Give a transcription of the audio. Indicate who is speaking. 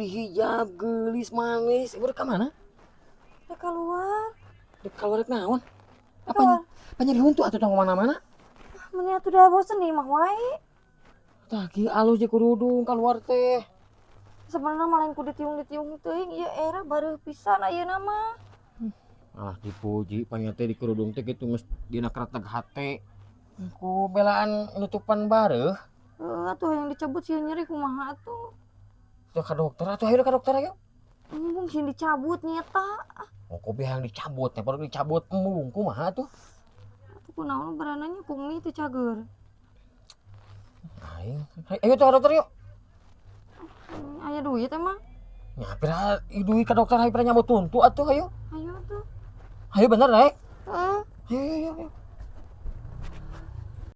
Speaker 1: Dihijab, geulis, manis. Ibu rek ka mana?
Speaker 2: Rek keluar.
Speaker 1: Rek keluar rek naon? Apa
Speaker 2: Keluar.
Speaker 1: Apa nyeri huntu atuh tong mana-mana?
Speaker 2: Meni atuh dah bosen di imah wae.
Speaker 1: Tah kieu alus jeung kerudung keluar teh.
Speaker 2: Sebenarnya mah lain ku ditiung-ditiung teuing, ieu era bareuh pisan ayeuna mah.
Speaker 1: Ah, dipuji panya teh di kerudung teh kitu geus dina kreteg hate. Ku belaan nutupan bareuh.
Speaker 2: Heeh atuh hayang dicabut sieun nyeri, kumaha atuh?
Speaker 1: Tuh ka dokter atuh, ayo ka dokter ayo.
Speaker 2: Embung, sieun dicabut nyeta.
Speaker 1: Oh, kopi hayang dicabut teh, baru dicabut embung kumaha atuh?
Speaker 2: Atuh kunaon berananya ku mie teu cager.
Speaker 1: Aing, ayo tuh ka dokter yuk.
Speaker 2: Aya duit emang?
Speaker 1: Nya pira duit ka dokter, hayu pira nyabut tuntu atuh, ayo.
Speaker 2: Ayo tuh.
Speaker 1: Ayo bener rek.
Speaker 2: Heeh.
Speaker 1: Ayo ayo ayo.